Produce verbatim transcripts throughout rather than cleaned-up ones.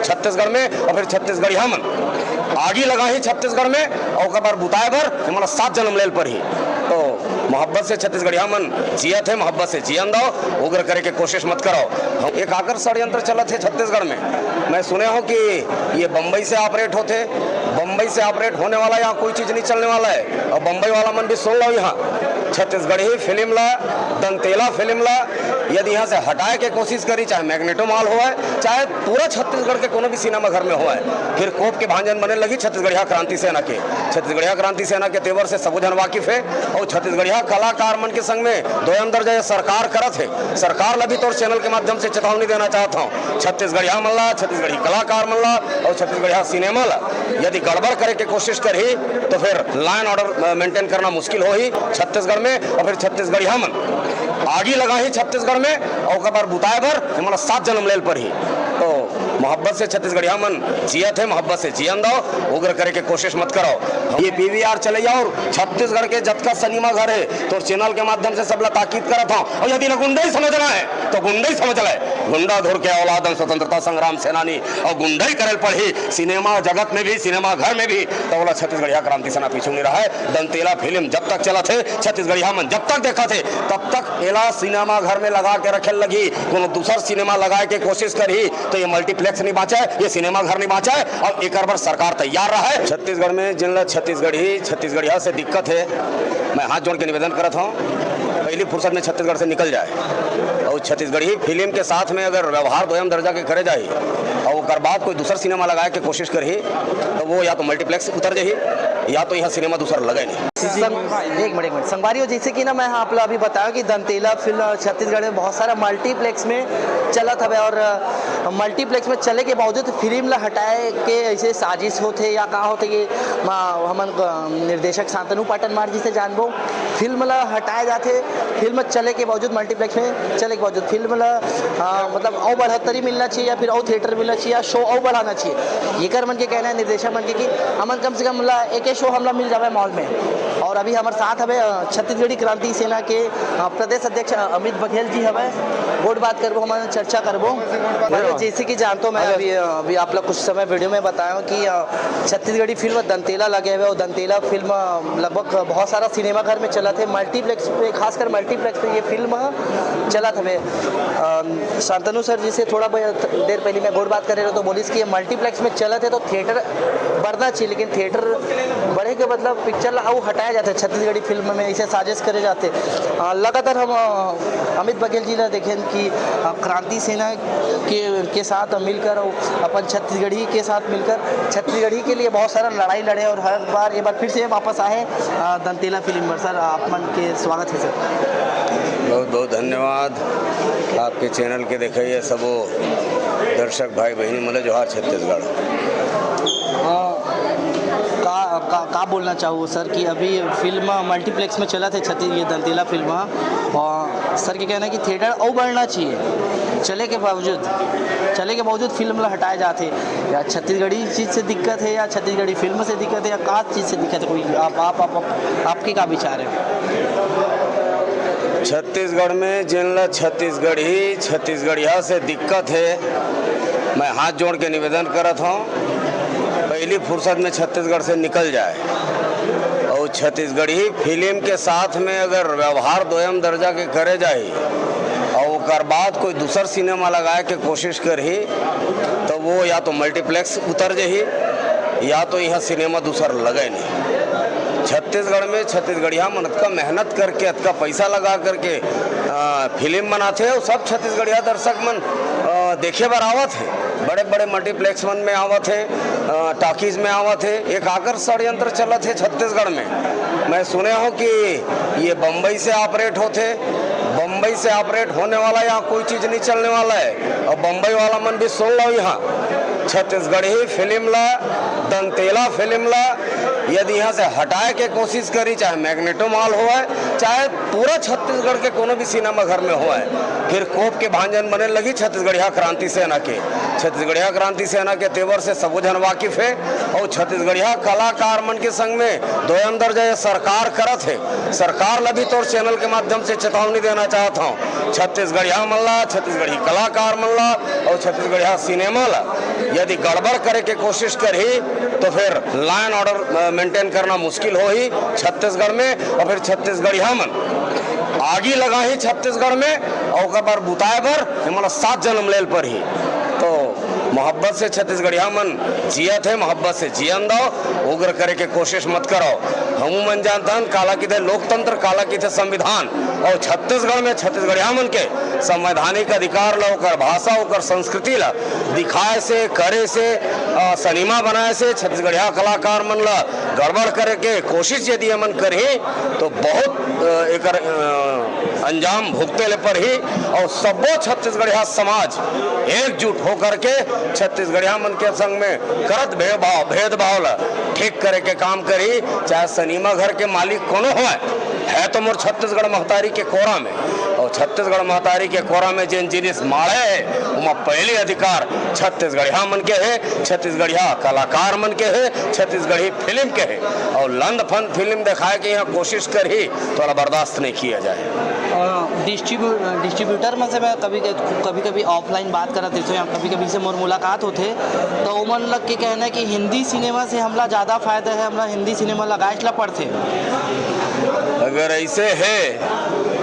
छत्तीसगढ़ में, और फिर छत्तीसगढ़िया मन आगी लगाही छत्तीसगढ़ में, और ओकर बर बुताए बर हमन ला सात जन्म लेल परही। तो मोहब्बत से छत्तीसगढ़िया मन जियत हे, मोहब्बत से जियन दव, उग्र करे के कोशिश मत करव। हम, एक आकर षड्यंत्र चलत हे छत्तीसगढ़ में। मैं सुने हूँ कि ये बम्बई से ऑपरेट होथे, बम्बई से ऑपरेट होने वाला, यहाँ कोई चीज नहीं चलने वाला है। और बम्बई वाला मन भी सुन लो, यहाँ छत्तीसगढ़ी फिल्म ला, दंतेला फिल्म ला यदि यहाँ से हटाए के कोशिश करी, चाहे मैग्नेटो मॉल होवय, चाहे पूरा छत्तीसगढ़ के कोनो भी सिनेमा घर में होवय, फिर कोप के भांजन बने लगी छत्तीसगढ़िया क्रांति सेना के। छत्तीसगढ़िया क्रांति सेना के तेवर से सबो झन वाकिफ हे, और छत्तीसगढ़िया कलाकार मन के संग में दोयम दर्जा ये सरकार करत हे। सरकार ला भी तोर चैनल के माध्यम से चेतावनी देना चाहत हूँ, छत्तीसगढ़िया मन ला, छत्तीसगढ़ी कलाकार मन ला और छत्तीसगढ़िया सिनेमा ला यदि गड़बड़ करे के कोशिश करही, तो फिर लॉ एंड ऑर्डर मेंटेन करना मुश्किल होही छत्तीसगढ़ में, और फिर छत्तीसगढ़िया मन आगी लगाही छत्तीसगढ़ में, और ओकर बर बुताए बर हमन ला सात जन्म लेल परही। तो मोहब्बत से छत्तीसगढ़िया मन जियत हे, मोहब्बत से जियन दव, उग्र करे के कोशिश मत करव। ये पीवीआर चले जाओ, और छत्तीसगढ़ के जतका सिनेमा घर हे, तोर चैनल के माध्यम से सबला ताकीद करत हूँ। और यदि न गुंडई समझना है, तो गुंडई समझ ले। गुंडा धुर के औलादन, स्वतंत्रता संग्राम सेनानी, और गुंडई करल पड़ही सिनेमा जगत में भी, सिनेमा घर में भी, तो बोला छत्तीसगढ़िया क्रांति सेना पीछू नहीं रहा है। दंतेला फिल्म जब तक चलत हे, छत्तीसगढ़िया मन जब तक देखत हे, तब तक एला सिनेमा घर में लगा के रखे लगी। कोनो दूसर सिनेमा लगाए के कोशिश करही, तो ये मल्टीप्लेक्स नहीं बाँचे, ये सिनेमा घर नहीं बाँचे, और एकर बर सरकार तैयार रहे। छत्तीसगढ़ में जिन ला छत्तीसगढ़ी, छत्तीसगढ़िया से दिक्कत हे, मैं हाथ जोड़ के निवेदन करत हूँ, पहली फुर्सत में छत्तीसगढ़ से निकल जाए। और छत्तीसगढ़ी फिल्म के साथ में अगर व्यवहार दोयम दर्जा के करे जाही, और ओकर बाद कोई दूसर सिनेमा लगाए के कोशिश करही, तो वो या तो मल्टीप्लेक्स उतर जाही, या तो यहाँ सिनेमा दूसर लगे नहीं। संग-, एक मिनट, एक मिनट। संगवारी हो, जैसे कि ना मैं आप ला अभी बताया कि दंतेला फिल्म छत्तीसगढ़ में बहुत सारा मल्टीप्लेक्स में चलत हवे, और, अ, मल्टीप्लेक्स में चले के बावजूद फिल्म ला हटाए के ऐसे साजिश होथे या का होथे, ये मा-, हमन, अ, निर्देशक शांतनु पाटन मार जी से जानबो। फिल्म ला हटाए जाथे, फिल्म चले के बावजूद, मल्टीप्लेक्स में चले के बावजूद फिल्म ला, अ, मतलब, अउ बढ़ोतरी मिलना चाहिए या फिर अउ थिएटर मिलना चाहिए या शो अउ बढ़ाना चाहिए, एकर मन के कहना है निर्देशक मन के कि हमन कम से कम ला एक शो हमला मिल जावे मॉल में। और अभी हमर साथ हवे, अ, छत्तीसगढ़ी क्रांति सेना के, अ, प्रदेश अध्यक्ष, अ, अमित बघेल जी हवे, गोठ बात करबो, हमन चर्चा करबो। अरे, जैसे कि जानतो मैं, अभी, अ, अभी आप लोग कुछ समय वीडियो में बताया कि, अ, छत्तीसगढ़ी फिल्म दंतेला लगे हवे, और दंतेला फिल्म, अ, लगभग बहुत सारा सिनेमा घर में चलत हे, मल्टीप्लेक्स पे, खासकर मल्टीप्लेक्स पे ये फिल्म चलत हवे। अ, शांतनु सर जी से थोड़ा बहुत देर पहले मैं गोठ बात करे रहे तो बोलिस कि ये मल्टीप्लेक्स में चलत हे तो थिएटर बढ़ना चाहिए, लेकिन थिएटर बढ़े के मतलब पिक्चर ला अउ हटाया जाथे छत्तीसगढ़ी फिल्म में, इसे साजिश करे जाथे। अ, लगातार हम, अ, अमित बघेल जी ला देखेन कि, अ, क्रांति सेना के, के साथ मिलकर और अपन छत्तीसगढ़ी के साथ मिलकर छत्तीसगढ़ी के लिए बहुत सारा लड़ाई लड़े और हर बार, एक बार फिर से वापस आए, अ, दंतेला फिल्म पर। सर, आप मन के स्वागत है सर। बहुत बहुत धन्यवाद। आपके चैनल के देखइया सबो दर्शक भाई बहिनी मन ल जोहार छत्तीसगढ़। अ, का, का, का बोलना चाहू सर कि अभी फिल्म मल्टीप्लेक्स में चलत हे छत्तीस, ये दंतेला फिल्म, और सर के कहना है कि थिएटर अउ बढ़ना चाहिए, चले के बावजूद, चले के बावजूद फिल्म ला हटाए जाथे। या छत्तीसगढ़ी चीज से दिक्कत है या छत्तीसगढ़ी फिल्म से दिक्कत है या का चीज से दिक्कत है, कोई आप, आप, आप, आप, आपके का विचार है? छत्तीसगढ़ में जिन ला छत्तीसगढ़ी, छत्तीसगढ़िया से दिक्कत है, मैं हाथ जोड़ के निवेदन करत हूँ, पहली फुर्सत में छत्तीसगढ़ से निकल जाए। और छत्तीसगढ़ी फिल्म के साथ में अगर व्यवहार दोयम दर्जा के करे जाही और ओकर बाद कोई दूसर सिनेमा लगाए के कोशिश करही, तो वो या तो मल्टीप्लेक्स उतर जाही या तो यहाँ सिनेमा दूसर लगे नहीं। छत्तीसगढ़ में छत्तीसगढ़िया मन अतका मेहनत करके, अतका पैसा लगा करके, अ, फिल्म बनाथे, और सब छत्तीसगढ़िया दर्शक मन, अ, देखे बर आवत हे, बड़े बड़े मल्टीप्लेक्स मन में आवत हे, अ, टॉकीज में आवत हे। एक आकर षड्यंत्र चलत हे छत्तीसगढ़ में। मैं सुने हूँ कि ये बम्बई से ऑपरेट होथे, बम्बई से ऑपरेट होने वाला, यहाँ कोई चीज नहीं चलने वाला है। और बम्बई वाला मन भी सुन लो, यहाँ छत्तीसगढ़ी फिल्म ला, दंतेला फिल्म ला यदि यहाँ से हटाए के कोशिश करी, चाहे मैग्नेटो मॉल होवय, चाहे पूरा छत्तीसगढ़ के कोनो भी सिनेमा घर में होवय, फिर कोप के भांजन बने लगही छत्तीसगढ़िया क्रांति सेना के। छत्तीसगढ़िया क्रांति सेना के तेवर से सबो झन वाकिफ हे। अउ छत्तीसगढ़िया कलाकार मन के संग में दोयम दर्जा ये सरकार करत हे। सरकार ला भी तोर चैनल के माध्यम से चेतावनी देना चाहत हौं, छत्तीसगढ़िया मन ला, छत्तीसगढ़ी कलाकार मन ला अउ छत्तीसगढ़िया सिनेमा ला यदि गड़बड़ करे के कोशिश करही, तो फिर लॉ एंड ऑर्डर मेंटेन करना मुश्किल होही छत्तीसगढ़ में। अउ फिर छत्तीसगढ़िया मन आगी लगाही छत्तीसगढ़ में, अउ ओकर बर बुताए बर एमन ला सात जन्म लेल परही। तो मोहब्बत से छत्तीसगढ़िया मन जियत हे, मोहब्बत से जियन दव, उग्र करे के कोशिश मत करव। हमू मन जानथन काला किथे लोकतंत्र, काला किथे संविधान, अउ छत्तीसगढ़ में छत्तीसगढ़िया मन के संवैधानिक अधिकार ला, ओकर भाषा, ओकर संस्कृति ला दिखाए से, करे से, अ, सिनेमा बनाए से, छत्तीसगढ़िया कलाकार मन ला गड़बड़ करे के कोशिश यदि एमन करही, तो बहुत, अ, एकर, अ, अंजाम भुगते ले परही। अउ सबो छत्तीसगढ़िया समाज एकजुट होकर के छत्तीसगढ़िया मन के संग में करत भेदभाव, भेदभाव ला ठीक करे के काम करही, चाहे सिनेमा घर के मालिक कोनो होय, हे तो मोर छत्तीसगढ़ महतारी के कोरा में। अउ छत्तीसगढ़ महतारी के कोरा में जेन जिनिस माढ़े हे, ओमा पहली अधिकार छत्तीसगढ़िया मन के हे, छत्तीसगढ़िया कलाकार मन के हे, छत्तीसगढ़ी फिल्म के हे। अउ लंदफंद फिल्म देखाए के इहाँ कोशिश करही, तो ओला बर्दाश्त नहीं किया जाए। डिस्ट्रीब्यू डिस्ट्रीब्यूटर मन से मैं कभी कभी कभी ऑफलाइन बात करत रहिथों या कभी कभी से मोर मुलाकात होथे, तो ओमन लग के कहना है कि हिंदी सिनेमा से हमला ज़्यादा फायदा है, हमला हिंदी सिनेमा लगाए ला पड़थे। अगर ऐसे है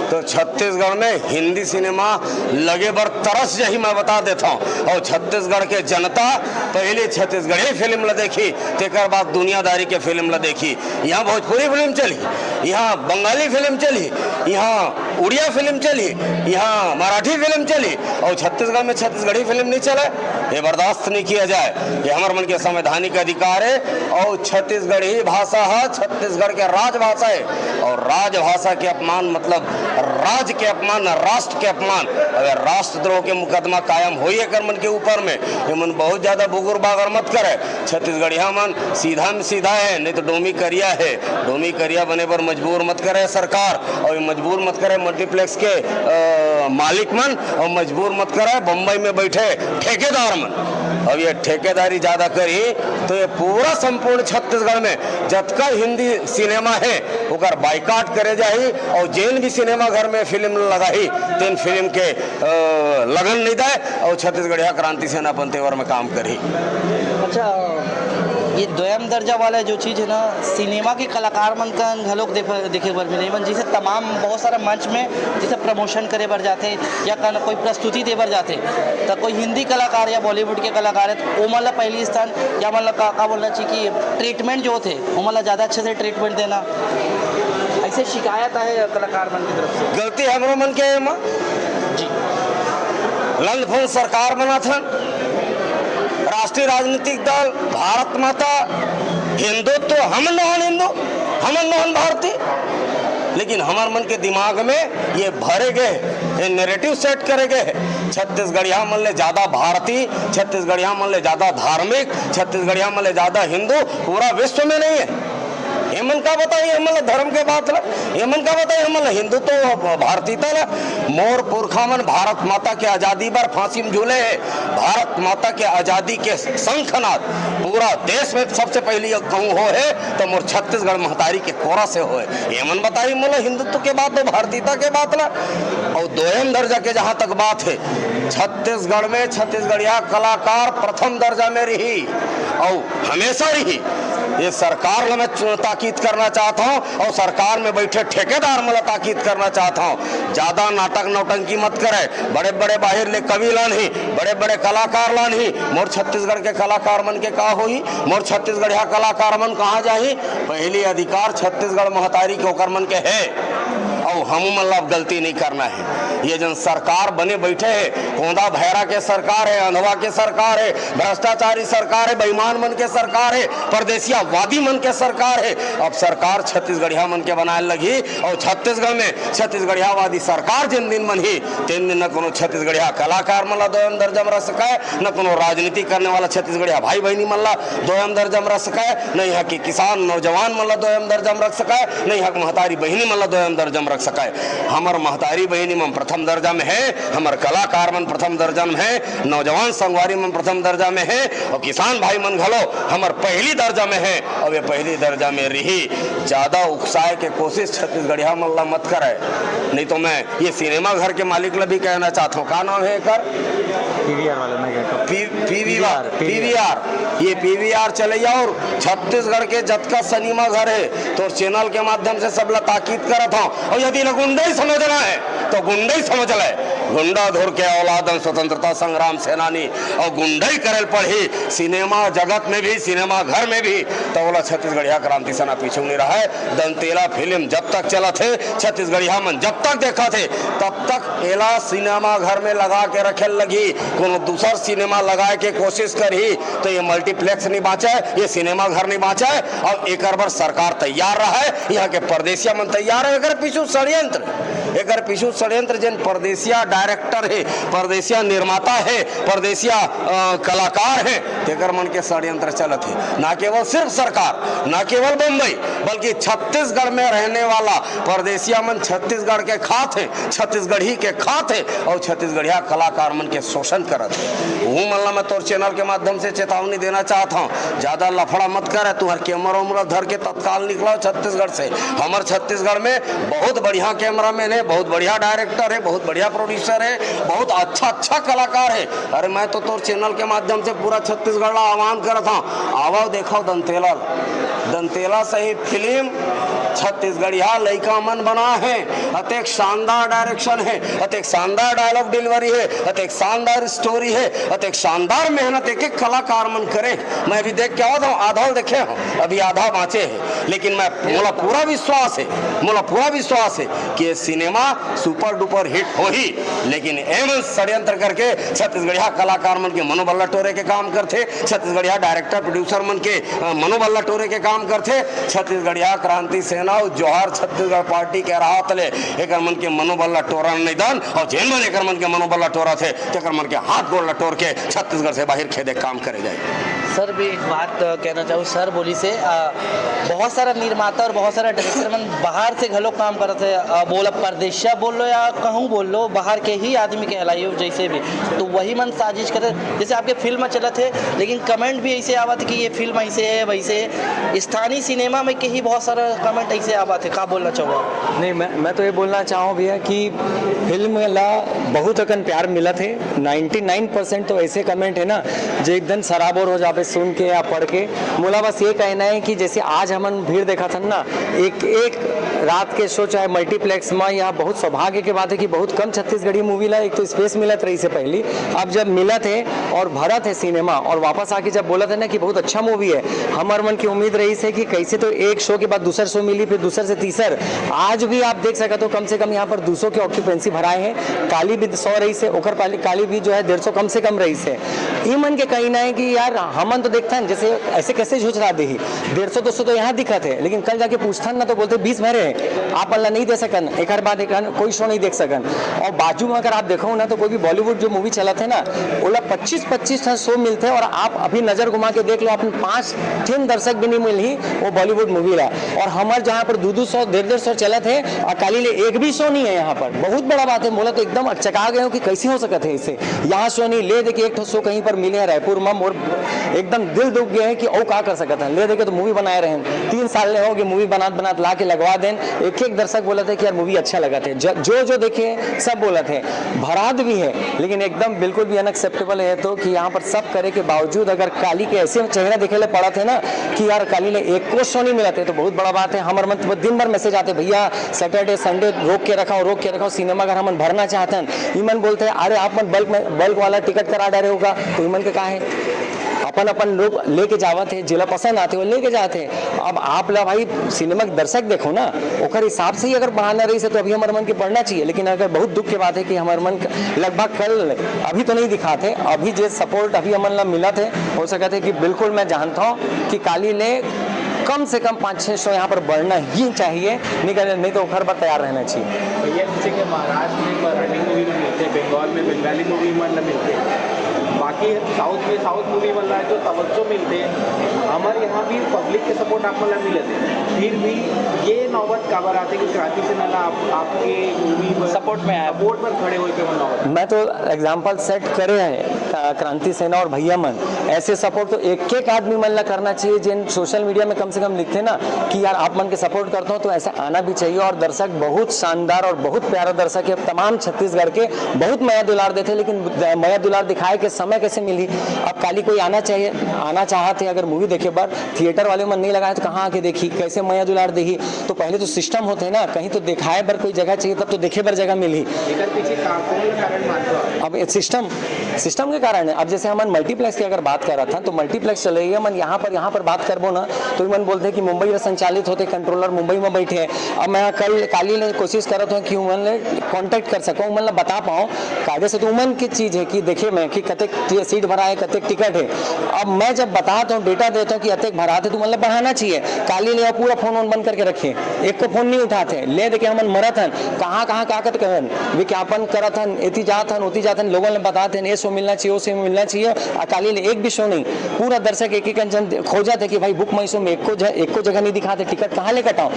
तो छत्तीसगढ़ में हिंदी सिनेमा लगे बर तरस जाही, मैं बता देथौं। अउ छत्तीसगढ़ के जनता पहले छत्तीसगढ़ी फिल्म ला देखी, तेकर बाद दुनियादारी के फिल्म ला देखी। यहाँ भोजपुरी फिल्म चलही, यहाँ बंगाली फिल्म चलही, यहाँ उड़िया फिल्म चलही, यहाँ मराठी फिल्म चलही, अउ छत्तीसगढ़ में छत्तीसगढ़ी फिल्म नहीं चले, ये बर्दाश्त नहीं किया जाए। ये हमर मन के संवैधानिक अधिकार है, अउ छत्तीसगढ़ी भाषा है, छत्तीसगढ़ के राजभाषा है, अउ राजभाषा के अपमान मतलब राज्य के अपमान, राष्ट्र के अपमान। अगर राष्ट्रद्रोह के मुकदमा कायम होई एकर मन के ऊपर में, ये मन बहुत ज्यादा बुगुर बागर मत करे। छत्तीसगढ़िया मन सीधा में सीधा है, नहीं तो डोमी करिया है। डोमी करिया बने बर मजबूर मत करे सरकार, अउ ये मजबूर मत करे मल्टीप्लेक्स के, अ, मालिक मन, अउ मजबूर मत करे बम्बई में बैठे ठेकेदार मन। अब ये ठेकेदारी ज्यादा करही तो ये पूरा संपूर्ण छत्तीसगढ़ में जतका हिंदी सिनेमा है, ओकर बाइकाट करे जाही, अउ जेन भी सिनेमा घर में फिल्म लगाही, तेन फिल्म के, अ, लगन नहीं दे, अउ छत्तीसगढ़िया क्रांति सेना अपन तेवर में काम करही। अच्छा, ये दोयम दर्जा वाला जो चीज़ है ना, सिनेमा के कलाकार मन का घलोक देख-, देखे बर मिले, एमन जैसे तमाम बहुत सारा मंच में जैसे प्रमोशन करे बर जाथे या कन-, कोई प्रस्तुति दे बर जाथे, तो कोई हिंदी कलाकार या बॉलीवुड के कलाकार है, तो ओमन ला पहली स्थान, या मतलब का, का बोलना चाहिए कि ट्रीटमेंट जो होथे, ओमन ला ज़्यादा अच्छे से ट्रीटमेंट देना, ऐसे शिकायत आए कलाकार मन की तरफ से। गलती हमरो मन के है, माँ। जी। लंदफंद सरकार बनाथन, राष्ट्रीय राजनीतिक दल, भारत माता, हिंदुत्व, हम नहन हिंदू, हम नहन भारतीय, लेकिन हमर मन के दिमाग में ये भरे गए, ये नैरेटिव सेट करे गए। छत्तीसगढ़िया मन ले ज्यादा भारतीय, छत्तीसगढ़िया मन ले ज्यादा धार्मिक, छत्तीसगढ़िया मन ले ज्यादा हिंदू पूरा विश्व में नहीं है। एमन का बताई हमन ला धर्म के बात ला, एमन का बताई हमन ला हिंदुत्व, भारतीयता ला। मोर पुरखा मन भारत माता के आजादी बर फांसी में झूले हे। भारत माता के आजादी के शंखनाद पूरा देश में सबसे पहली कहूँ हो हे, तो मोर छत्तीसगढ़ महतारी के कोरा से होए। एमन बताई मोला हिंदुत्व के बात, तो भारतीयता के बात ला। और दोयम दर्जा के जहाँ तक बात है, छत्तीसगढ़ में छत्तीसगढ़िया कलाकार प्रथम दर्जा में रही और हमेशा रही। ये सरकार ला मैं चु-, ताकीद करना चाहता हूँ और सरकार में बैठे ठेकेदार मन ला ताकीद करना चाहता हूँ, ज्यादा नाटक नौटंकी मत करे। बड़े बड़े बाहिर ले कवि लानही, बड़े बड़े कलाकार लानही, मोर छत्तीसगढ़ के कलाकार मन के का होही? मोर छत्तीसगढ़िया कलाकार मन कहाँ जाही? पहली अधिकार छत्तीसगढ़ महतारी के ओकर मन के है, और हमू मन ला अब गलती नहीं करना है। ये जन सरकार बने बैठे हे, कोंदा भैरा के सरकार हे, अंधवा के सरकार हे, भ्रष्टाचारी सरकार हे, बेईमान मन के सरकार हे, परदेसियावादी मन के सरकार हे। अब सरकार छत्तीसगढ़िया मन के बनाए लगही, और छत्तीसगढ़ में छत्तीसगढ़ियावादी सरकार जिन दिन बनही, तेन दिन न कोनो छत्तीसगढ़िया कलाकार मन ला दोयम दर्जा में रख सकय, न कोनो राजनीति करने वाला छत्तीसगढ़िया भाई बहिनी मन ला दोयम दर्जा में रख सकय, न यहाँ के किसान नौजवान मन ला दोयम दर्जा में रख सकय, न यहाँ के महतारी बहिनी मन ला दोयम दर्जा में रख सकय। हमर महतारी बहिनी मन प्रथम दर्जा में हे, हमर कलाकार मन प्रथम दर्जा में हे, नौजवान संगवारी मन प्रथम दर्जा में हे, और किसान भाई मन घलो हमर पहली दर्जा में हे, और ये पहली दर्जा में रही। ज्यादा उकसाए के कोशिश छत्तीसगढ़िया मन ला मत करय, नहीं तो मैं ये सिनेमा घर के मालिक ला भी कहना चाहत हूँ। का नाम हे एकर? पीवीआर वाला मैं कहता हूँ। पी पीवीआर PVR। पीवीआर, ये पीवीआर चलैया और छत्तीसगढ़ के जतका सिनेमा घर हे, तोर चैनल के माध्यम से सबला ताकीद करत हूँ। और यदि ल गुंडई समझना हे तो गुंडई समझ ले। गुंडा धुर के औलादन, स्वतंत्रता संग्राम सेनानी, और गुंडई करल पड़ही सिनेमा जगत में भी, सिनेमा घर में भी, तो ओला छत्तीसगढ़िया क्रांति सेना पीछू नहीं रहय। दंतेला फिल्म जब तक चलत हे, छत्तीसगढ़िया मन जब तक देखत हे, तब तक एला सिनेमा घर में लगा के रखे लगही। कोनो दूसर सिनेमा लगाए के कोशिश करही तो ये मल्टीप्लेक्स नहीं बाँचय, ये सिनेमा घर नहीं बाँचय। और एकर बर सरकार तैयार रहय, यहाँ के परदेसिया मन तैयार हे। एकर पीछू षड्यंत्र, एकर पीछू षड्यंत्र, जेन परदेसिया डायरेक्टर हे, परदेसिया निर्माता हे, परदेसिया अ, कलाकार हे, तेकर मन के षड्यंत्र चलत हे। ना केवल सिर्फ सरकार, ना केवल बम्बई, बल्कि छत्तीसगढ़ में रहने वाला परदेसिया मन छत्तीसगढ़ के खात हे, छत्तीसगढ़ी के खात हे, और छत्तीसगढ़िया कलाकार मन के शोषण करत हे। उहू मन ला मैं तोर चैनल के माध्यम से चेतावनी देना चाहत हूँ, ज्यादा लफड़ा मत कर। तुहर कैमरा उमरा धर के तत्काल निकला छत्तीसगढ़ से। हमर छत्तीसगढ़ में बहुत बढ़िया कैमरामैन हे, बहुत बढ़िया डायरेक्टर हे, बहुत बढ़िया प्रोड्यूसर हे, बहुत अच्छा अच्छा कलाकार हे। अरे, मैं तो तोर चैनल के माध्यम से पूरा छत्तीसगढ़ ला आह्वान करत हूँ, आवव देखव दंतेला ला। दंतेला सही फिल्म छत्तीसगढ़िया लइका मन बनाए हे। अतेक शानदार डायरेक्शन हे, अतेक शानदार डायलॉग डिलीवरी हे, अतेक शानदार स्टोरी हे, अतेक शानदार मेहनत एक एक कलाकार मन करे। मैं अभी देख के आवत हूँ, आधा ल देखे हूँ, अभी आधा बाँचे हे, लेकिन मैं, मोला पूरा विश्वास हे, मोला पूरा विश्वास हे कि ये सिनेमा सुपर डुपर हिट होही। लेकिन एमन षड्यंत्र करके छत्तीसगढ़िया कलाकार मन के मनोबल ला टोरे के काम करथे, छत्तीसगढ़िया डायरेक्टर प्रोड्यूसर मन के अ, मनोबल ला टोरे के काम करथे। छत्तीसगढ़िया क्रांति सेना अउ जोहार छत्तीसगढ़ पार्टी के राहत ले एकर मन के मनोबल ला टोरन नहीं दन, और जेन मन एकर मन के मनोबल ला टोरत हे, तेकर मन के हाथ गोड़ ला टोर के छत्तीसगढ़ से बाहर खेदे काम करे जाए। सर, भी एक बात अ, कहना चाहूँ, सर बोली से अ, बहुत सारा निर्माता और बहुत सारा डायरेक्टर मन बाहर से घलो काम करत हे। अ, बोला परदेशिया बोल लो या कहूँ बोल लो, बाहर के ही आदमी कहलाइयो जैसे भी, तो वही मन साजिश करे। जैसे आपके फिल्म चलत हे, लेकिन कमेंट भी ऐसे आवत कि ये फिल्म ऐसे है, वैसे है। स्थानीय सिनेमा में के ही बहुत सारा कमेंट ऐसे आवत है, का बोलना चाहूँ आप? नहीं, मैं मैं तो ये बोलना चाहूँ भैया कि फिल्म ला बहुत अकन प्यार मिलत हे। नाइन्टी नाइन परसेंट तो ऐसे कमेंट है ना, जो एकदम सराबोर हो जावे सुन के या पढ़ के। मोला बस ये कहना है कि जैसे आज हमन भीड़ देखत हन ना, एक एक रात के शो चाहे मल्टीप्लेक्स में, यहाँ बहुत सौभाग्य के बात है कि बहुत कम छत्तीसगढ़ी मूवी ला एक तो स्पेस मिलत रहिस हे पहली, अब जब मिलत हे और भरत हे सिनेमा और वापस आके जब बोलत हे ना कि बहुत अच्छा मूवी है, हमर मन की उम्मीद रहिस हे कि कैसे तो एक शो के बाद दूसर शो मिली, फिर दूसर से तीसर। आज भी आप देख सकत हो, कम से कम यहाँ पर दो सौ के ऑक्यूपेंसी भराए हे। काली भी सौ रहिस हे, ओकर पाली- काली भी जो है डेढ़ सौ कम से कम रहिस हे। ई मन के कहना है कि यार, हमन तो देखथन, जैसे ऐसे कैसे झुझरा देही, डेढ़ सौ दो सौ तो यहाँ दिखत हे, लेकिन कल जाके पूछथन ना तो बोलथे बीस भरे हे, आप मन ला नहीं दे सकन, एकर बाद एक कोई शो नहीं देख सकन। और बाजू में अगर आप देखो ना तो कोई भी बॉलीवुड जो मूवी चलत हे ना, ओला पच्चीस पच्चीस ठन शो मिलथे और आप अभी नजर घुमा के देख लो, अपन पाँच ठिन दर्शक भी नहीं मिलही वो बॉलीवुड मूवी ला। और हमर जहाँ पर दो दो सौ डेढ़ डेढ़ सौ चलत हे और काली ले एक भी शो नहीं है यहाँ पर। बहुत बड़ा बात है, मोला तो एकदम अचका गए हूँ कि कैसे हो सकत है इसे। यहाँ शो नहीं ले, देखिए एक ठो शो कहीं पर मिले है रायपुर में, मोर एकदम दिल दुख गए है कि ओ का कर सकत है। ले देखे तो मूवी बनाए रहे, तीन साल ले हो गए मूवी बनात बनात ला के लगवा देन। एक एक दर्शक बोलत हे कि यार मूवी अच्छा लगत हे, ज- जो जो देखे सब बोलत हे, भरात भी है, लेकिन एकदम बिल्कुल भी अनएक्सेप्टेबल है तो कि यहाँ पर सब करे के बावजूद अगर काली के ऐसे चेहरा देखे ले पड़त हे ना कि यार काली ले एको शो नहीं मिलत हे तो बहुत बड़ा बात है। हमर मन तो दिन भर मैसेज आते, भैया सैटरडे संडे रोक के रखा हो, रोक के रखा हो, सिनेमा घर हमन भरना चाहते हैं। इमन बोलते हैं अरे आप मन बल्क में, बल्क वाला टिकट करा डारे होगा, तो इमन के का है? आप अपन अपन लोग लेके जावत हे, जेला पसंद आथे वो लेके जात हे। अब आप ला भाई सिनेमा के दर्शक देखो ना, ओकर हिसाब से ही अगर बढ़ाना रही से तो अभी हमर मन के बढ़ना चाहिए। लेकिन अगर बहुत दुख के बात है कि हमर मन क-, लगभग कल, अभी तो नहीं दिखात हे, अभी जे सपोर्ट अभी हमन ला मिलत हे, हो सकत हे कि बिल्कुल मैं जानता हूँ कि काली ले कम से कम पाँच छः सौ यहाँ पर बढ़ना ही चाहिए, नहीं कर, नहीं तो ओखर बर तैयार रहना चाहिए। भैया, जैसे कि महाराष्ट्र में मराठी मूवी में मिलते हैं, बंगाल में बंगाली मूवी मन ला मिलते हैं, बाकी साउथ में साउथ मूवी मन ला जो तवज्जो मिलते हैं, हमारे यहाँ भी पब्लिक के सपोर्ट आप मन ला मिलत हे, फिर भी ये नौबत काबर आथे कि क्रांति सेना ला आप, आपके मूवी पर सपोर्ट में आए। सपोर्ट पर खड़े होए के मन नौबत? मैं तो एग्जाम्पल सेट करे हैं, अ, क्रांति सेना और भैया मन। ऐसे सपोर्ट तो एक एक आदमी मन ला करना चाहिए, जिन सोशल मीडिया में कम से कम लिखते ना कि यार आप मन के सपोर्ट करता हूँ, तो ऐसा आना भी चाहिए। और दर्शक बहुत शानदार और बहुत प्यारा दर्शक है, तमाम छत्तीसगढ़ के बहुत मया दुलार देते, लेकिन मया दुलार दिखाए के समय कैसे मिली? अब काली कोई आना चाहिए, आना चाहते हैं अगर मूवी देखे बर, थिएटर वाले मन नहीं लगाए तो कहाँ आके देखी, कैसे मया दुलार देही? तो पहले तो सिस्टम होते ना, कहीं तो दिखाए बर कोई जगह चाहिए, तब तो देखे बर जगह मिली। एकर पीछे का कौन कारण मानते हो आप? अब ये सिस्टम सिस्टम के कारण है। अब जैसे हमन मल्टीप्लेक्स की अगर बात करत हन तो मल्टीप्लेक्स चले गए, मन यहाँ पर यहाँ पर बात करबो ना, तो मन बोलते हैं कि मुंबई में संचालित होते, कंट्रोलर मुंबई में बैठे हैं। अब मैं कल काली ले कोशिश करत हूँ कि उमन ले कॉन्टैक्ट कर सकूँ, उमन ला बता पाऊँ। कायदे से तो उमन की चीज़ है कि देखे मैं कि कतेक सीट भरा है, कतेक टिकट है। अब मैं जब बताता हूँ, डेटा देता हूँ कि अतेक भरा थे, तो उमन ला बढ़ाना चाहिए। काली ले पूरा फोन वोन बंद करके रखे, एक को फोन नहीं उठाते। ले देखे हमन मरत हन, कहाँ कहाँ का करत हन, विज्ञापन करत हन, एती जात हन, ओती जात हन, लोगन ला बतात हन, ये शो मिलना चाहिए, वो शो मिलना चाहिए। आ काली ले एक भी शो नहीं, पूरा दर्शक एक एक जन खोजत हे कि भाई बुक माई शो में एको ज-, एको जगह नहीं दिखाते, टिकट कहाँ ले कटाऊँ?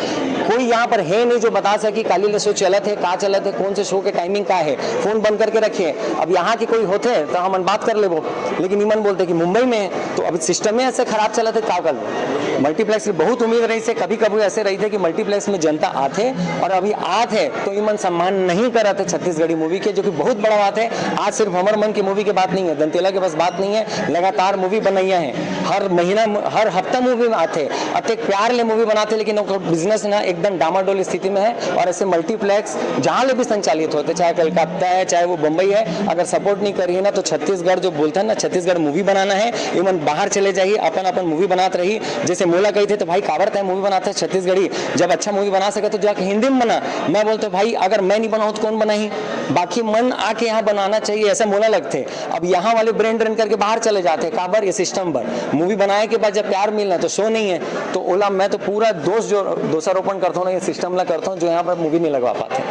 कोई यहाँ पर है नहीं जो बता सके काली ले शो चलत है, का चलत है, कौन से शो के टाइमिंग का है। फोन बंद करके रखिए। अब यहाँ के कोई होते तो हमन बात कर लेबो, लेकिन इमन बोलते कि मुंबई में है, तो अभी सिस्टम ही ऐसे खराब चलत है, का कर लो? मल्टीप्लेक्स की बहुत उम्मीद रही से, कभी कभी ऐसे रही थे कि मल्टीप्लेक्स में जनता आते और अभी आते तो इमन सम्मान नहीं करते छत्तीसगढ़ी मूवी के, जो कि बहुत बड़ा बात है। आज सिर्फ हमर मन की मूवी की बात नहीं है, दंतेला के बस बात नहीं है, लगातार मूवी बनैया है, हर महीना, हर हफ्ता मूवी में आते, अतेक प्यार ले मूवी बनाते, लेकिन ओकर बिजनेस ना एकदम डामाडोल स्थिति में है। और ऐसे मल्टीप्लेक्स जहाँ ले भी संचालित होते, चाहे कलकत्ता है, चाहे वो बम्बई है, अगर सपोर्ट नहीं करिए ना तो छत्तीसगढ़ जो बोलते हैं ना, छत्तीसगढ़ मूवी बनाना है, इमन बाहर चले जाइए, अपन अपन मूवी बनात रही। जैसे मोला कही थे तो भाई काबर तय मूवी बनाते हैं छत्तीसगढ़ी, जब अच्छा मूवी बना सके तो जाके हिंदी में बना। मैं बोलते भाई अगर मैं नहीं बनाऊँ तो कौन बनाही? बाकी मन आके यहाँ बनाना चाहिए, ऐसा मोला लगते। अब यहाँ वाले ब्रेन ड्रेन करके बाहर चले जाते हैं, काबर? ये सिस्टम पर। मूवी बनाए के बाद जब प्यार मिलना तो शो नहीं है, तो ओला मैं तो पूरा दोष जो दोषारोपण करता हूँ ना, ये सिस्टम ला करता हूँ जो यहाँ पर मूवी नहीं लगवा पाते।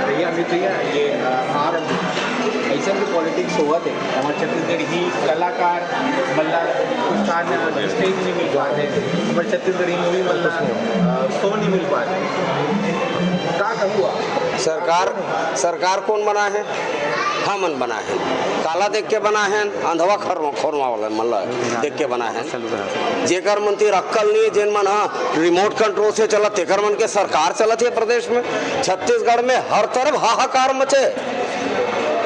भैया, अमित भैया, ये अ, आर ऐसा भी पॉलिटिक्स होवत है, हमारे छत्तीसगढ़ ही कलाकार मतलब स्थान स्टेज नहीं मिल पाते, हमारे छत्तीसगढ़ी मूवी मतलब शो नहीं मिल पाते, का कहूँगा? सरकार सरकार कौन बनाए हैं? हमन बनाए हैं। काला देख के बनाए हैं, अंधवा खरवा खोरवा वाला मतलब देख के बनाए हैं। जेकर मन तीर अक्कल नहीं है, जेन मन हा रिमोट कंट्रोल से चलत, तेकर मन के सरकार चलत है प्रदेश में। छत्तीसगढ़ में हर तरफ हाहाकार मचे,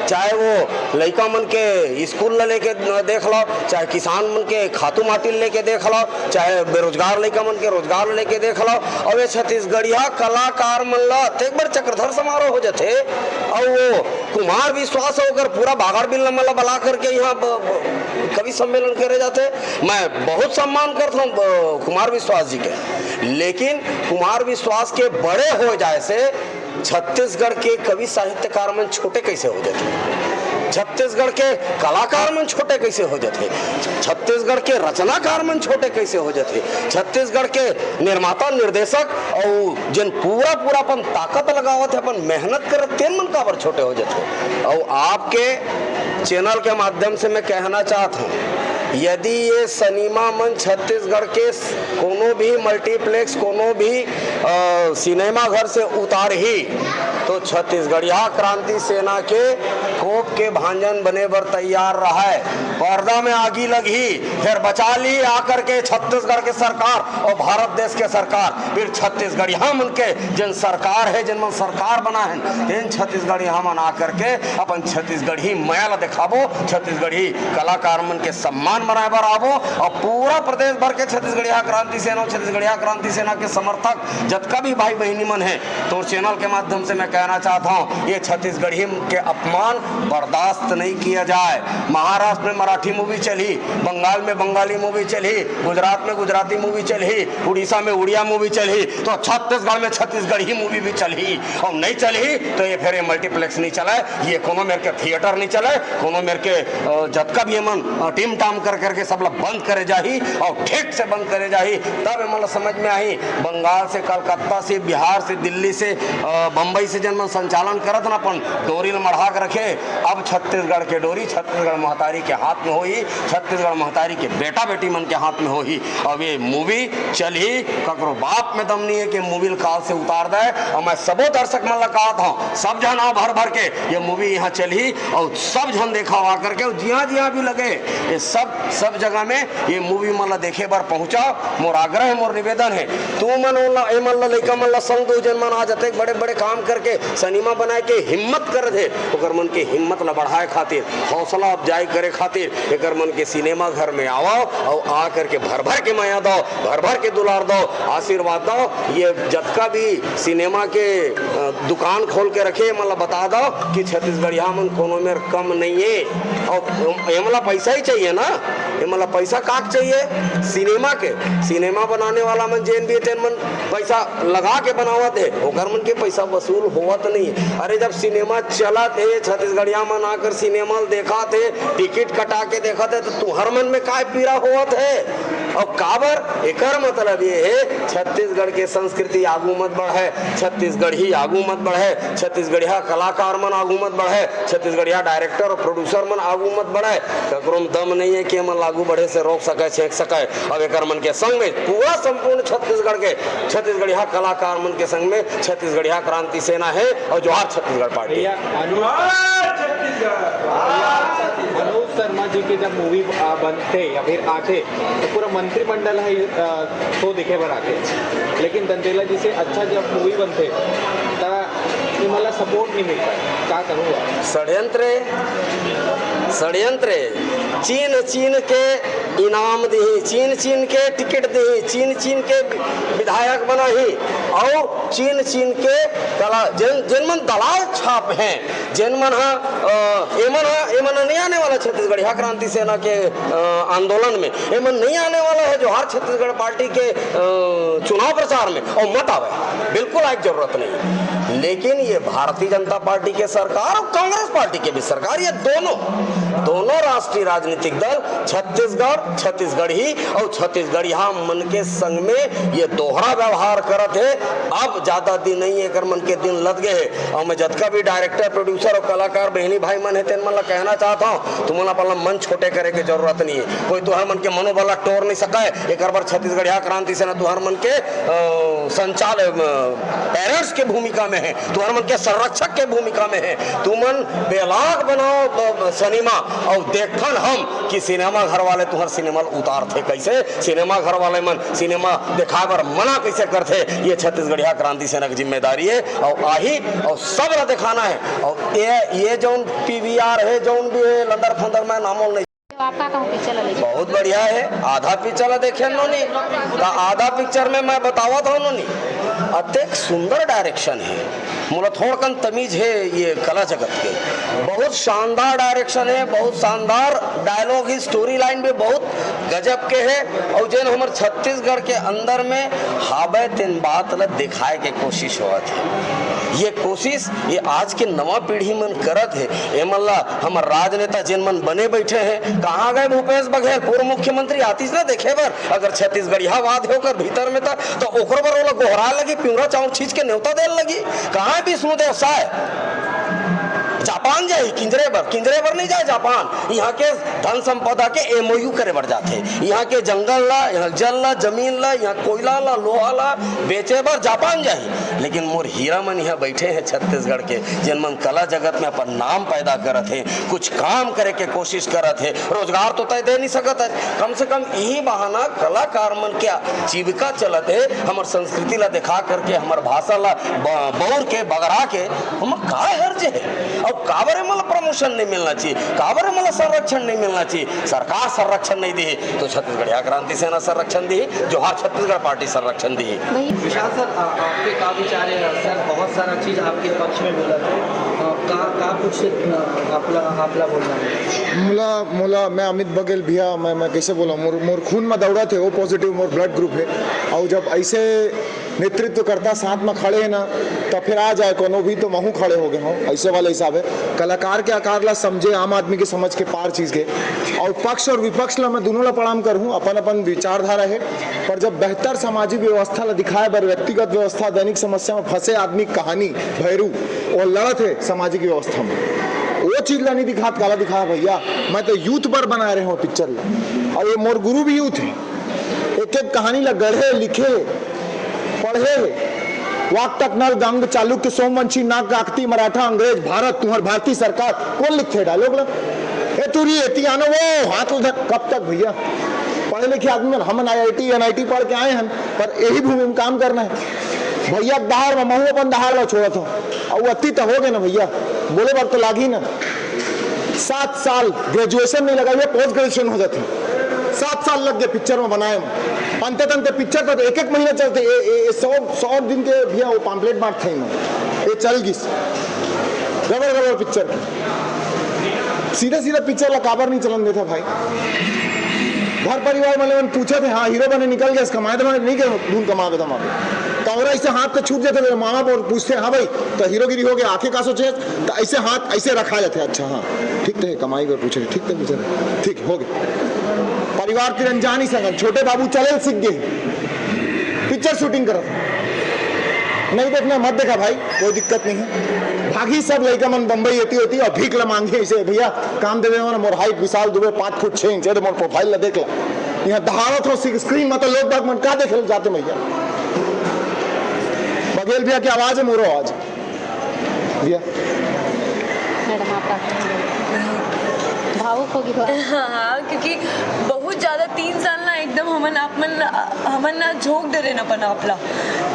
चाहे वो लइका मन के स्कूल ला लेके देख लो, चाहे किसान मन के खातू माटी लेके देख लो, चाहे बेरोजगार लइका मन के रोजगार लेके देख लो। और ये छत्तीसगढ़िया कलाकार मन ला अतेक बड़ चक्रधर समारोह हो जाथे, और वो कुमार विश्वास हो ओकर पूरा बागड़ बिल मन ला बला करके यहाँ ब-, ब-, कवि सम्मेलन करे जाथे। मैं बहुत सम्मान करता हूँ ब-, कुमार विश्वास जी के, लेकिन कुमार विश्वास के बड़े हो जाए से छत्तीसगढ़ के कवि साहित्यकार मन छोटे कैसे हो जाते, छत्तीसगढ़ के कलाकार मन छोटे कैसे हो जाते, छत्तीसगढ़ के रचनाकार मन छोटे कैसे हो जाते, छत्तीसगढ़ के निर्माता निर्देशक और जिन पूरा पूरा अपन ताकत लगावत है, अपन मेहनत करत, तेन मन काबर छोटे हो जाते। और आपके चैनल के माध्यम से मैं कहना चाहता हूँ, यदि ये सिनेमा मन छत्तीसगढ़ के कोनो भी मल्टीप्लेक्स, कोनो भी अ, सिनेमा घर से उतारही तो छत्तीसगढ़िया क्रांति सेना के कोप के भांजन बने बर तैयार रहय। पर्दा में आगी लगही, फिर बचा ली आकर के छत्तीसगढ़ के सरकार और भारत देश के सरकार। फिर छत्तीसगढ़िया मन के जिन सरकार है, जिन मन सरकार बना है, तेन छत्तीसगढ़िया मन आकर के अपन छत्तीसगढ़ी मया ला दिखाबो, छत्तीसगढ़ी कलाकार मन के सम्मान बनाए बर आबो। और पूरा प्रदेश भर के छत्तीसगढ़िया क्रांति सेना और छत्तीसगढ़िया क्रांति सेना के समर्थक जतका भी भाई बहिनी मन हे, तोर चैनल के माध्यम से मैं कहना चाहता हूँ, ये छत्तीसगढ़ी के अपमान बर्दाश्त नहीं किया जाए। महाराष्ट्र में मराठी मूवी चली, बंगाल में बंगाली मूवी चली, गुजरात में गुजराती मूवी चली, उड़ीसा में उड़िया मूवी चली, तो छत्तीसगढ़ में छत्तीसगढ़ी मूवी भी चली। और नहीं चली तो ये फिर ये मल्टीप्लेक्स नहीं चले, ये कोनो मेर के थिएटर नहीं चले, कोनो मेर के, अ, जतका भी एमन, अ, टीम टाम कर करके सब ला बंद करे जाही और ठीक से बंद करे जाही, तब एमन ला समझ में आही। बंगाल से, कलकत्ता से, बिहार से, दिल्ली से, अ, बम्बई से जेन मन संचालन करत ना अपन डोरी ल मढ़ा के रखे, अब छत्तीसगढ़ के डोरी छत्तीसगढ़ महतारी के हाथ में होही, छत्तीसगढ़ महतारी के बेटा बेटी मन के हाथ में होही। अब ये मूवी चलही, ककरो बाप में दम नहीं है कि मूवी ल काल से उतार दे। और मैं सबो दर्शक मन ला कहत हूँ, सब झन आओ भर भर के, ये मूवी यहाँ चलही और सब झन देखा आ करके, और जिहाँ जिहाँ भी लगे, ये सब सब जगह में ये मूवी मन ला देखे बर पहुँचा। मोर आग्रह है, मोर निवेदन है, तू मन ओला, ए मन ला, लइका मन ला संग दो, जेन मन आज अतेक बड़े बड़े काम करके सिनेमा बनाए के हिम्मत करत हे, ओकर मन के हिम्मत ला बढ़ाए खातिर, हौसला अफजाई करे खातिर एकर मन के सिनेमा घर में आवव और आ करके भर भर के मया दो, भर भर के दुलार दो, आशीर्वाद दो। ये जतका भी सिनेमा के, अ, दुकान खोल के रखे, एमन ला बता दो कि छत्तीसगढ़िया मन कोनो मेर कम नहीं है और एमन ला पैसा ही चाहिए ना, एमन ला पैसा काक चाहिए सिनेमा के। सिनेमा बनाने वाला मन जेन भी हे, तेन मन पैसा लगा के बनावत हे, ओकर मन के पैसा वसूल होवत नहीं। अरे, जब सिनेमा चलत हे, छत्तीसगढ़िया मन आकर सिनेमा ल देखत हे, टिकट कटा के देखत हे, तो तुहर मन में काय पीड़ा होवत हे? और काबर? एकर मतलब ये है, छत्तीसगढ़ के संस्कृति आगू मत बढ़े, छत्तीसगढ़ी आगू मत बढ़े, छत्तीसगढ़िया कलाकार मन आगू मत बढ़े, छत्तीसगढ़िया डायरेक्टर और प्रोड्यूसर मन आगू मत बढ़े। ककरो में दम नहीं है कि एमन लागू बढ़े से रोक सके, छेंक सके। अब एकर मन के संग में पूरा संपूर्ण छत्तीसगढ़ के, छत्तीसगढ़िया कलाकार मन के संग में छत्तीसगढ़िया क्रांति सेना है और जोहार छत्तीसगढ़ पार्टी। भैया, अनु-, जोहार छत्तीसगढ़। भैया, अनुज शर्मा जी के जब मूवी, आ, बनथे या फिर आथे, तो पूरा मंत्रिमंडल है, आ, शो देखे बर आथे, लेकिन दंतेला जी से अच्छा जब मूवी बनथे, त ये मला सपोर्ट नहीं मिलता, का करूँगा? षड्यंत्र है, षड्यंत्र है। चीन चीन के इनाम दिही, चीन चीन के टिकट दिही, चीन चीन के विधायक बनाही और चीन चीन के कला, जिन, जिन मन दलाल छाप हैं, जेन मन ह, अ, एमन ह, एमन नहीं आने वाला छत्तीसगढ़िया क्रांति सेना के, अ, आंदोलन में, एमन नहीं आने वाला है जोहार छत्तीसगढ़ पार्टी के, अ, चुनाव प्रचार में, और मत आवे, बिल्कुल आए के जरूरत नहीं। लेकिन ये भारतीय जनता पार्टी के सरकार और कांग्रेस पार्टी के भी सरकार, ये दोनों, दोनों राष्ट्रीय राजनीतिक दल छत्तीसगढ़, छत्तीसगढ़ी और छत्तीसगढ़िया मन के संग में ये दोहरा व्यवहार करत हे। अब ज्यादा दिन नहीं, एकर मन के दिन लद गए हे। और मैं जतका भी डायरेक्टर, प्रोड्यूसर और कलाकार बहिनी भाई मन हे, तेन मन ला कहना चाहता हूँ, तुमन अपन ला मन छोटे करे के जरूरत नहीं है। कोई तुहर मन के मनोबल ला टोर नहीं सके। एकर बर छत्तीसगढ़िया क्रांति सेना तुहर मन के, अ, संचाल, अ, पेरेंट्स के भूमिका में है, तुहर मन के संरक्षक के भूमिका में है। तुमन बेलाग बनाओ, अ, सिनेमा, और देखथन हम कि सिनेमा घर वाले तुहर सिनेमा ल उतारथे कैसे, सिनेमा घर वाले मन सिनेमा दिखाए बर मना कैसे करथे। ये छत्तीसगढ़िया क्रांति सेना की जिम्मेदारी है और आही और सब ला दिखाना है। और ये, ये जौन पीवीआर है, जौन भी है, लंदर फंदर, मैं नामो नहीं। आप का कहूँ पिक्चर ला लेके? बहुत बढ़िया है। आधा पिक्चर ला देखे नोनी, तो आधा पिक्चर में मैं बतावत हूँ नोनी, अतेक सुंदर डायरेक्शन है। मोला थोड़कन तमीज है ये कला जगत के। बहुत शानदार डायरेक्शन है, बहुत शानदार डायलॉग है, स्टोरी लाइन भी बहुत गजब के है। और जेन हमर छत्तीसगढ़ के अंदर में हावय, तेन बात ला दिखाए के कोशिश होवत है। ये कोशिश ये आज के नवा पीढ़ी मन करत है। एमन ला हमर राजनेता जेन मन बने बैठे हैं, कहाँ गए भूपेश बघेल, पूर्व मुख्यमंत्री, आतिस ना देखे बर? अगर छत्तीसगढ़ियावाद हे ओकर भीतर में त, त ओकर बर ओला गोहराए लगी, पिंवरा चाउर छींच के नेवता देल लगी। कहाँ हे विष्णुदेव साय? जापान जाही किंजरे बर, किंजरे बर नहीं जाए जापान। यहाँ के धन संपदा के एमओयू करे बर जाथे। यहाँ के जंगल ला, यहाँ जल ला, जमीन ला, यहाँ कोयला ला, लोहा ला बेचे बर जापान जाही। लेकिन मोर हीरा मन यहाँ बैठे हैं छत्तीसगढ़ के, जेन मन कला जगत में अपन नाम पैदा करत हे, कुछ काम करे के कोशिश करत हे। रोजगार तो तय दे नहीं सकत है, कम से कम यही बहाना कलाकार मन के जीविका चलत हे, हमर संस्कृति ला दिखा करके, हमर भाषा ला ब-, बौर के, बगरा के, हम का हर्ज है? और काबर मोला प्रमोशन नहीं मिलना चाहिए, काबर मोला संरक्षण नहीं मिलना चाहिए। सरकार संरक्षण नहीं दी तो छत्तीसगढ़िया क्रांति सेना संरक्षण दी, जोहार छत्तीसगढ़ पार्टी संरक्षण दी। विशाल सर, आ- आपके का विचार है? सर बहुत सारा चीज आपके पक्ष में बोला था। आ, का का कुछ, आ, आपला आपला बोलना है? मोला मोला मैं अमित बघेल भैया, मैं मैं कैसे बोला, मोर मोर खून में दौड़त हे, वो पॉजिटिव मोर ब्लड ग्रुप है। और जब ऐसे नेतृत्व करता साथ में खड़े है ना, तो फिर आ जाए कोनो भी, तो महू खड़े हो गए हों, ऐसे वाला हिसाब है। कलाकार के आकार ला समझे, आम आदमी के समझ के पार चीज के, और पक्ष और विपक्ष ला मैं दोनों ला प्रणाम करूँ, अपन अपन विचारधारा है। पर जब बेहतर सामाजिक व्यवस्था ला दिखाए बर व्यक्तिगत व्यवस्था, दैनिक समस्या में फंसे आदमी के कहानी, भैरू, वो लड़त है सामाजिक व्यवस्था में, वो चीज ला नहीं दिखात, काला दिखा भैया? मैं तो यूथ बर बना रहे हूँ पिक्चर ला, और ये मोर गुरु भी यूथ है। एक एक कहानी ला गढ़े, लिखे, पढ़े, वाक तक नल गंग चालुक्य सोमवंशी नाग काकती मराठा अंग्रेज भारत तुम्हार भारतीय सरकार, कौन लिखते डायलॉग ला? ए तू री एती आना वो हाथ उधर, कब तक भैया? पढ़े लिखे आदमी मन, हमन I I T N I T पढ़ के आए हैं, पर यही भूमि में काम करना है। भैया के दहाड़ में महू अपन दहाड़ ला छोड़त हूँ, और अति तो हो गए ना भैया, बोले बर तो लागी ना। सात साल ग्रेजुएशन नहीं लगाई है, पोस्ट ग्रेजुएशन हो जाते हैं। सात साल लग गए पिक्चर में बनाए में, अंते तंते पिक्चर तो एक एक महीना चलते। ए, ए, ए, सौ सौ दिन के भैया वो पम्पलेट बांटते हैं, ये चल गिस रबड़ रबड़ पिक्चर की। सीधा सीधा पिक्चर ला काबर नहीं चलन देता भाई? घर परिवार वाले मन पूछत हे, हाँ हीरो बने निकल गए, कमाए दमा नहीं गए, धुन कमावे दमा। तो और ऐसे हाथ तो छूट जाते, मेरे मामा पर पूछते हैं, हाँ भाई तो हीरोगिरी हो गया, आंखें का सोचे? तो ऐसे हाथ ऐसे रखा जाते हैं, अच्छा हाँ ठीक तो है, कमाई पर पूछे, ठीक तो पूछे, ठीक हो गए। परिवार के अनजानी संगन छोटे बाबू चले सीख गए, पिक्चर शूटिंग करत। नहीं देखना मत देखा भाई, कोई दिक्कत नहीं है। भागी सब लइका मन बम्बई एती होती और भीख ला मांगे इसे, भैया काम देवे मन, मोर हाइट विशाल दुबे पाँच फुट छह इंच है, तो मोर प्रोफाइल ला देख ला। यहाँ दहाड़त हो स्क्रीन, मतलब लोग बाग मन का देखे जाते भैया? बघेल भैया की आवाज है, मोरो आवाज भैया। मैडम आप भावुक होगी थोड़ा। हाँ, क्योंकि बहुत ज़्यादा तीन साल ना एकदम हमन आप मन हमन ना झोंक दे रहे ना अपन आपला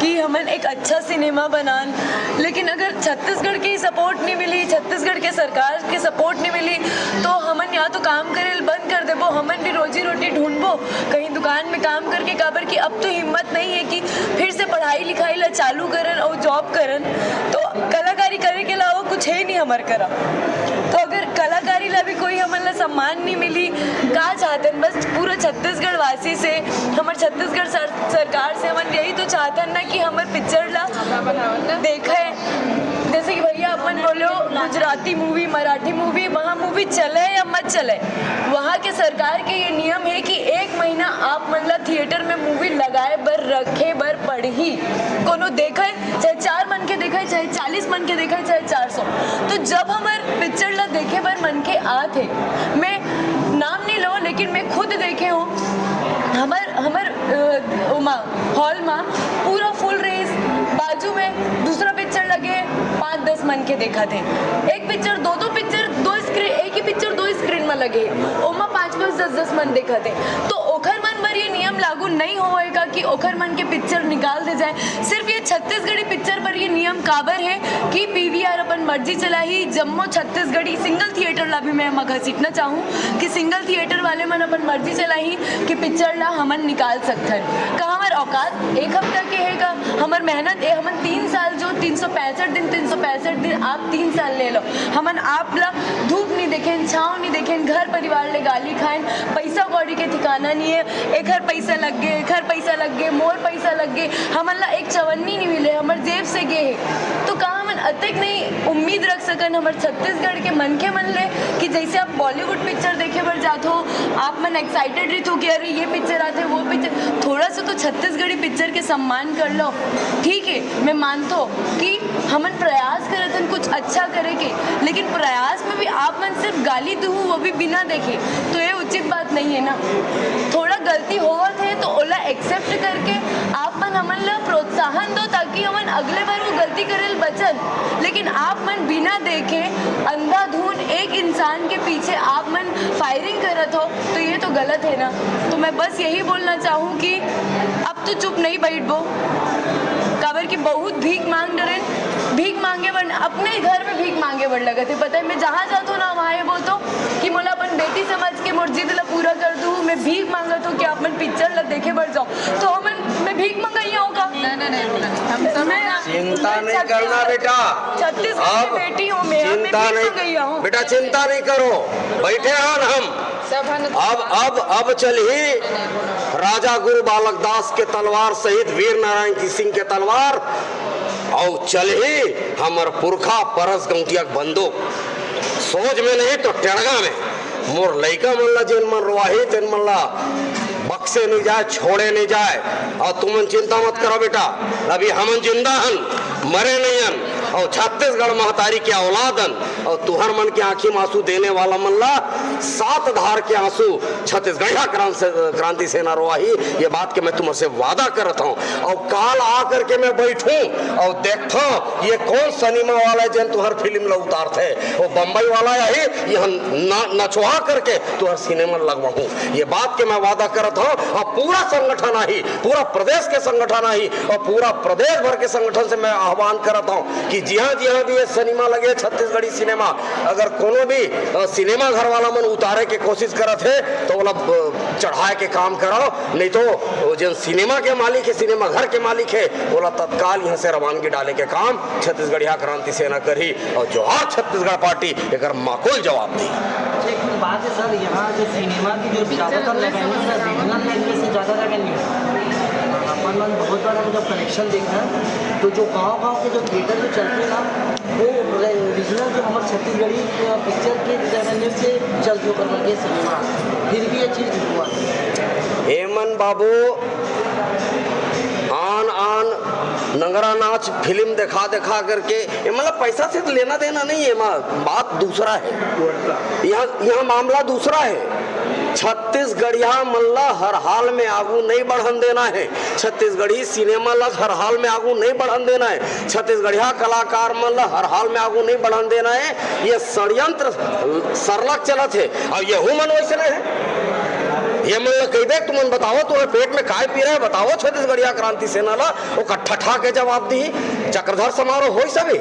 कि हमन एक अच्छा सिनेमा बनान, लेकिन अगर छत्तीसगढ़ की सपोर्ट नहीं मिली, छत्तीसगढ़ के सरकार के सपोर्ट नहीं मिली, तो हमन या तो काम करे बंद कर देबो, हमन भी रोजी रोटी ढूंढबो, कहीं दुकान में काम करके, काबर कि अब तो हिम्मत नहीं है कि फिर से पढ़ाई लिखाई ला चालू करन और जॉब करन, तो कलाकारी करे के अलावा कुछ है नहीं हमारे करा। तो अगर कलाकारी ला भी कोई हमन ला सम्मान नहीं मिली, का चाहतन? बस पूरा छत्तीसगढ़ वासी से, हमर छत्तीसगढ़ सर, सरकार से हमन यही तो चाहतन ना कि हमर पिक्चर ला देखे। जैसे कि भैया अपन बोलो गुजराती मूवी, मराठी मूवी, वहाँ मूवी चले या मत चले, वहाँ के सरकार के ये नियम है कि एक महीना आप मन ला थिएटर में मूवी लगाए बर, रखे बर पड़ही। कोनो देखे, चाहे चार मन के देखे, चाहे चालीस मन के देखे, चाहे चार सौ। तो जब हमर पिक्चर ला देखे बर मन के आत हे, मैं नाम नहीं लो, लेकिन मैं खुद देखे हूँ, हमर हमर अ, ओमा हॉल मा पूरा फुल रेस, बाजू में दूसरा पिक्चर लगे, पाँच दस मन के देखा थे। एक पिक्चर दो दो पिक्चर दो स्क्रीन, एक ही पिक्चर दो स्क्रीन में लगे, ओमा पाँच पाँच दस दस मन देखा थे। तो ओखर मन बर ये नियम लागू नहीं होएगा कि ओखर मन के पिक्चर निकाल दे जाए। सिर्फ ये छत्तीसगढ़ी पिक्चर पर ये नियम काबर है कि पी वी आर अपन मर्जी चलाही, जम्मो छत्तीसगढ़ी सिंगल थिएटर ला भी मैं एमा घसीटना चाहूँ कि सिंगल थिएटर वाले मन अपन मर्जी चलाही कि पिक्चर ला हमन निकाल सकथन। का हमर औकात एक हफ्ता के हे का? हमर मेहनत ए, हमन तीन साल जो तीन सौ पैंसठ दिन, तीन सौ पैंसठ दिन आप तीन साल ले लो, हमन आप ला धूप नहीं देखेन, छाँव नहीं देखेन, घर परिवार ले गाली खाएन, पैसा कौड़ी के ठिकाना नहीं है, एखर पैसा लग गे, एखर पैसा लग गे, मोर पैसा लग गे, हमन ला एक चवन्नी नहीं मिले, हमर जेब से गे हे। तो का हमन अतेक नहीं उम्मीद रख सकन हमर छत्तीसगढ़ के मनखे मन ले कि जैसे आप बॉलीवुड पिक्चर देखे बर जात हो, आप मन एक्साइटेड रहित हो कि अरे ये पिक्चर आथे, वो पिक्चर, थोड़ा सा तो छत्तीसगढ़ी पिक्चर के सम्मान कर लो। ठीक है, मैं मानत हो कि हमन प्रयास करत हन कुछ अच्छा करे के, लेकिन प्रयास में भी आप मन सिर्फ गाली दूहू, वो भी बिना देखे, तो ये उचित बात नहीं है ना। थोड़ा गलती होवत है तो ओला एक्सेप्ट करके आप मन हमन ला प्रोत्साहन दो, ताकि हमन अगले बार वो गलती करे ल बचन। लेकिन आप मन बिना देखे अंधाधुन एक इंसान के पीछे आप मन फायरिंग करत हो, तो ये तो गलत है ना। तो मैं बस यही बोलना चाहूँ कि अब तो चुप नहीं बैठबो, काबर कि बहुत भीख मांग डरेन। भीख मांगे बर अपने घर में भीख मांगे बर लगत है। पता है, मैं जहाँ जात हूँ ना, वहाँ ये बोलत हूँ कि मोला अपन बेटी समझ के मोर जिद ला पूरा कर दू, मैं भीख मांगत हूँ कि आप मन पिक्चर ला देखे बर जाओ। तो हमन, मैं भीख मंगइया हूँ का? नहीं, नहीं, नहीं, नहीं। हम सब मैं चिंता नहीं करना बेटा। छत्तीसगढ़ की अब बेटी हूँ मैं, मैं चिंता भीख नहीं, मंगइया हूँ। बेटा चिंता नहीं करो, बैठे हन हम। सब हन। अब, अब, अब चलही राजा गुरु बालक दास के तलवार सहित वीर नारायण की सिंह के तलवार, अउ चलही हमर पुरखा परस गौंटिया के बंदूक। सोच में नहीं तो टेड़गा में। मोर लइका मन ला जेन मन रोवाही, तेन मन ला बक्से नहीं जाए, छोड़े नहीं जाए। अउ तुमन चिंता मत करो बेटा, अभी हमन जिंदा हन, मरे नहीं हन। अउ छत्तीसगढ़ महतारी के औलाद हन, अउ तुहर मन के आंखी में आंसू देने वाला मन ला सात धार के आंसू छत्तीसगढ़िया क्रांति से-, क्रांति सेना रोवाही। ये बात के मैं तुमसे वादा करत हूँ। अउ काल आ करके मैं बैठूं अउ देखता हूँ ये कौन सिनेमा वाला है जेन तुहर फिल्म ला उतारथे। वो बम्बई वाला आही, ये हम न-, नचवा करके तुहर सिनेमा लगवाहूँ। ये बात के मैं वादा करत हूँ। अउ पूरा संगठन आही, पूरा प्रदेश के संगठन आही अउ पूरा प्रदेश भर के संगठन से मैं आह्वान करत हूँ कि जिहाँ जिहाँ भी ये सिनेमा लगे, छत्तीसगढ़ी सिनेमा, अगर कोनो भी, अ, सिनेमा घर वाला मन उतारे के कोशिश करत हे, तो ओला, अ, चढ़ाए के काम कराओ, नहीं तो वो जेन सिनेमा के मालिक है, सिनेमा घर के मालिक है, ओला तत्काल यहाँ से रवानगी डाले के काम छत्तीसगढ़िया क्रांति सेना करही। अउ जोहार छत्तीसगढ़ पार्टी एकर माकुल जवाब दी। अच्छा, एक बात है सर, यहाँ जो सिनेमा की जो ज़्यादातर रेवेन्यू है, रीजनल लैंग्वेज से ज़्यादा रेवेन्यू है। अपन मन बहुत बार हम जब कलेक्शन देखना है, तो जो गांव-गांव के जो थिएटर जो चलते हैं ना, वो रे-, रीजनल जो हमारे छत्तीसगढ़ी, अ, पिक्चर के रेवेन्यू से चलते ऊपर बन के सिनेमा, फिर भी ये चीज़ हुआ। हेमन बाबू, आन आन नंगरा नाच फिल्म देखा देखा करके, ये मतलब पैसा से तो लेना देना नहीं है, मा-, बात दूसरा है। यहाँ, यहाँ मामला दूसरा है। छत्तीसगढ़िया मन ला हर हाल में आगू नहीं बढ़न देना है। छत्तीसगढ़ी सिनेमा ला हर हाल में आगू नहीं बढ़न देना है। छत्तीसगढ़िया कलाकार मन ला हर हाल में आगू नहीं बढ़न देना है। ये षड्यंत्र सरलग चलत है। अब यहू मन वैसे नहीं है। ये मन ला कही दे, तुमन बताओ, तुम्हारे पेट में काय पीरा है, बताओ छत्तीसगढ़िया क्रांति सेना ला, वो कट्ठा ठा के जवाब दी। चक्रधर समारोह होई सभी?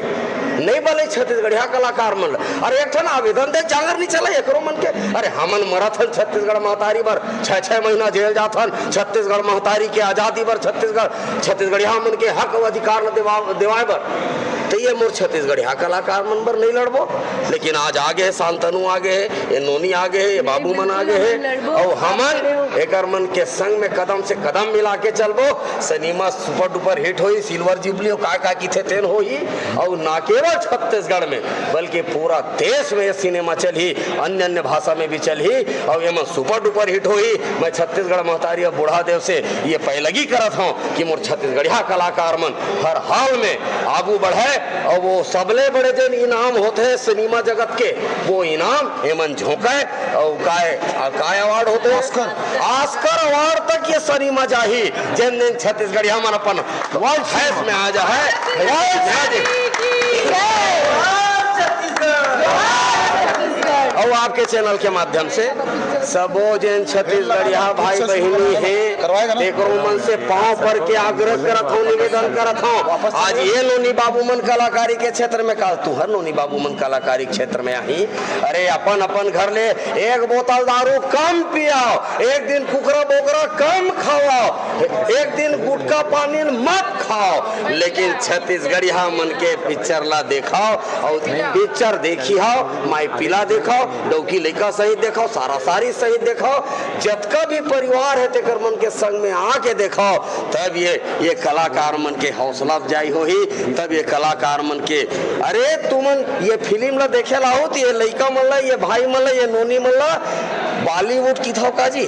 नहीं बले छत्तीसगढ़िया कलाकार मन। अरे एक ठन आवेदन दे, जांगर नहीं चला एकरो मन के। अरे हमन मरत हन छत्तीसगढ़ महतारी बर, छह छह महीना जेल जात हन छत्तीसगढ़ महतारी के आजादी बर, छत्तीसगढ़, छत्तीसगढ़िया मन के हक अउ अधिकार ल देवा-, देवाए बर। तो ये मोर छत्तीसगढ़िया कलाकार मन बर नहीं लड़बो, लेकिन आज आगे हे, शांतनु आगे हे, ये नोनी आगे हे, ये बाबू मन आगे हे, अउ हमन एकर मन के संग में कदम से कदम मिला के चलबो। सिनेमा सुपर डुपर हिट होई, सिल्वर जुबली हो, का का किथे तेन होई। अउ ना केवल छत्तीसगढ़ में, बल्कि पूरा देश में ये सिनेमा चलही, अन्य अन्य भाषा में भी चलही, अउ एमन सुपर डुपर हिट होही। मैं छत्तीसगढ़ महतारी अउ बूढ़ा देव से ये पैलगी करत हूँ कि मोर छत्तीसगढ़िया कलाकार मन हर हाल में आगू बढ़े, अउ वो सबले बड़े जेन इनाम होते हैं सिनेमा जगत के, वो इनाम एमन झोंके। अउ काय, आ, काय अवार्ड होते हैं? ऑस्कर। ऑस्कर अवार्ड तक ये सिनेमा जाही, जेन दिन छत्तीसगढ़िया मन अपन वॉइस में आ जा है। वॉइस में आ जाए। और आपके चैनल के माध्यम से सबो जेन छत्तीसगढ़िया भाई बहिनी हे, करवाएगा ना? तेकरो मन से पांव पर के आग्रह करत हूँ, निवेदन करत हूँ। आज ये नोनी बाबू मन कलाकारी के क्षेत्र में, काल तुहर नोनी बाबू मन कलाकारी क्षेत्र में आही। अरे अपन अपन घर ले एक बोतल दारू कम पियाओ, एक दिन कुकरा बोकरा कम खाओ, एक दिन गुटखा पान मत खाओ, लेकिन छत्तीसगढ़िया मन के पिक्चर ला देखाओ अउ पिक्चर देखिहाओ, माई पीला देखाओ, डौकी लइका सहित देखाओ, सारा सारी सहित देखाओ, जतका भी परिवार हे तेकर मन के संग में आके देखाओ, तब ये, ये कलाकार मन के हौसला अफजाई होही, तब ये कलाकार मन के, अरे तुमन ये फिल्म ला देखे ला हो, तो ये लइका मन ला, ये भाई मन ला, ये नोनी मन ला बॉलीवुड कथव का जी?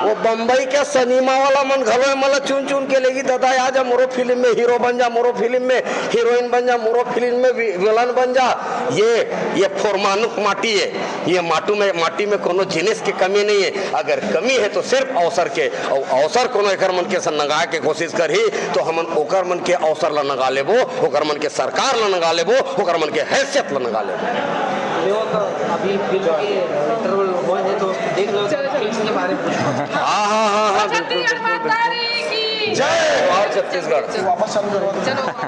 वो बम्बई के सिनेमा वाला मन घलो ए मन ला चुन चुन के लेही, "दादा आ जा मोरो फिल्म में, हीरो बन जा मोरो फिल्म में, हीरोइन बन जा मोरो फिल्म में, वि-, विलन बन जा।" ये, ये फोरमानुक माटी हे। ये माटू में, माटी में कोनो जिनिस के कमी नहीं हे। अगर कमी हे तो सिर्फ अवसर के, अउ अवसर कोनो एकर मन के संग नंगाए के कोशिश करही तो हमन ओकर मन के अवसर ला नंगा लेबो, ओकर मन के सरकार ला नंगा लेबो, ओकर मन के हैसियत ला नंगा लेबो। देखो, तो अभी फिल्म के इंटरवल हुआ है, तो देख लो, फिल्म के बारे में कुछ। हाँ हाँ हाँ हाँ, बिल्कुल। छत्तीसगढ़ माता दी की जय। जोहार छत्तीसगढ़। वापस चालू करो। चलो।